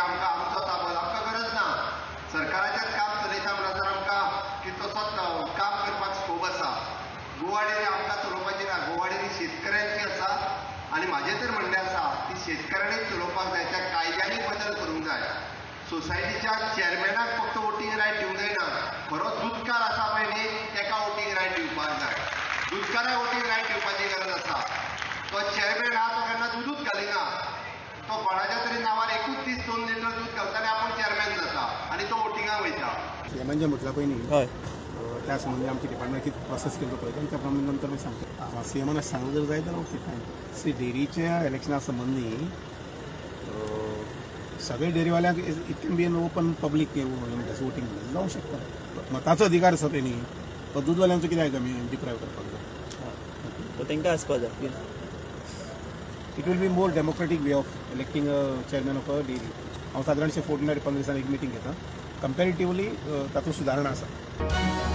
आमकां आमचो ताबो, आमकां गरज ना. सरकाराचेंच काम चलयता म्हणसर आमकां कितलोसोच काम करपाक स्कोप आसा. गोवा डेअरी आमकां चलोवपाची ना, गोवा डेअरी शेतकऱ्यांची आसा आनी म्हाजें तर म्हणणें आसा ती शेतकऱ्यांनी चलोवपाक जाय. त्या कायद्यांनी बदल करूंक जाय. सोसायटीच्या चॅरमॅनाक फक्त वोटींग रायट दिवंक जायना, खरो दुदकार आसा पळय न्ही तेका वोटींग रायट दिवपाक जाय. दुदकाराक वोटींग रायट दिवपाची गरज आसा. तो चॅरमॅन आहा तो केन्ना दुदूच घालिना, तो कोणाच्या तरी नांवार एकूच दीस 2 लिटर दूद घालता आनी आपूण चॅरमॅन जाता आनी तो वोटिंगाक वयता. सीएमान जें म्हटलां पळय न्ही त्या संबंदी आमची डिपार्टमेंट कितें प्रोसेस केलो पळय आनी त्या प्रमाणे नंतर मागीर सांगता. सीएमान सांगलें जर जाय जाल्यार ओके फायन. सी, डेअरीच्या इलेक्शना संबंदी सगळे डेअरीवाल्यांक it can be an open public voting जावं शकता. मताचो अधिकार आसा पळय न्ही, तो दूदवाल्यांचो कित्याक आमी डिप्रायव करपाक जाय? तांकां आसपा जाय. It will be more democratic way of electing a chairman of a dairy. हांव सादारणशें 14 15 दिसांनी एक मिटींग घेता. कंपेरेटिवली तातूंत सुदारणा आसा.